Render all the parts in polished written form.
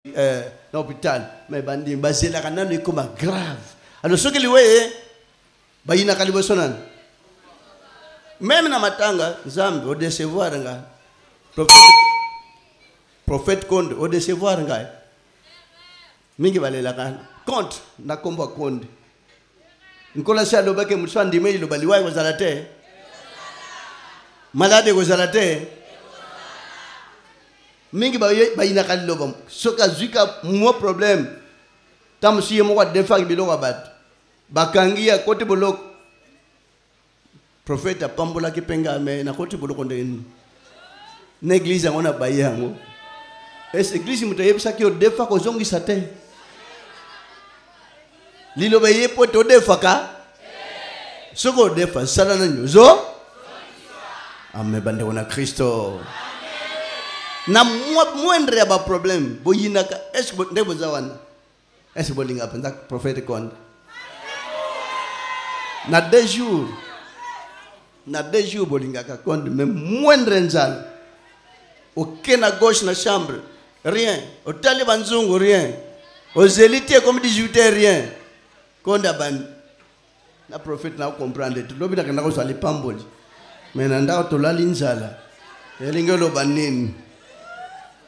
Eh, na hôpital mais bandimi bazelaka nano ekoma grave. Alors soki liwa ye, bayinaka liboso nani? Même na matanga, Nzambe odécevoir nga, prophète Konde odécevoir ngai. Mingi balelaka contre na nkombo ya Konde. Nkolo asi alobaki, mosu andima liloba, liwa ekozala te, malade ekozala te. Mingi bayinaka liloba soki azwi ka mwa problème. Ntango mosusu ye moko adefaki biloko ya bato, bakangi ye, akoti boloko. Prophète apambolaki mpe ngai, me nakoti boloko ndenge nini na église yango? Na baye yango ese église, moto ayebisaki yo defa kozongisa te. Liloba ye po ete odefaka, soki odefa, sala na nyozo. Amen, bandeko na Kristo. Na moindre ya baproblème, boyinaka. Est nde boza wana, est bolinga mpenza prophète Konde? Na 2 jours, na 2 jours bolingaka Konde, mais moindre nzala, oke na gauche na chambre, rien, otali banzungu, rien, ozeli te, comme 18 heures, rien. Konde abandi na prophète na comprendre te. Lobi nakenda kozwa lipamboli, me na ndako tolali nzala. Elingi oloba nini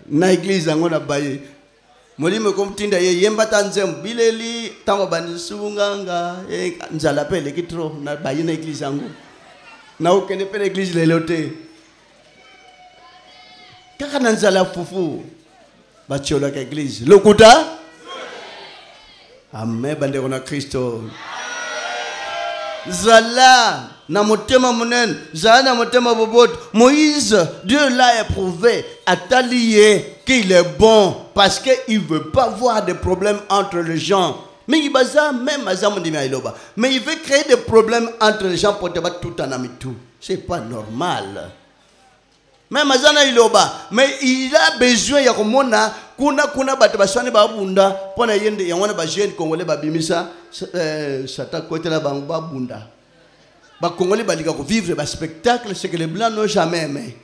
na église yango? Na baye molimo ekotinda ye, yemba ta nzembo bileli. Ntango bandi sunganga, nzala mpe eleki trop. Na baye na église yango, na okende mpe na église lelo te, kaka na nzala ya fufu. Batiolaka église lokuta. Amen, bandeko na Kristo. Zala na motema monene, zala na motema boboto. Moïse, Dieu l'a éprouvé, atali ye qu'il est bon, parce que il veut pas voir de problèmes entre les gens. Mingi baza même aza mondimi ya liloba, mais il veut créer des problèmes entre les gens po te batutana mitu. C'est pas normal. Même aza na liloba, mais il a besoin ya komona kuna kuna bato baswani, babunda mpo na ye nde. Yango wana bajeune congolais babimisa Satan kotela bango, babunda. Bacongolais balinga kovivre baspectacle, ce que les blancs n'ont jamais aimé.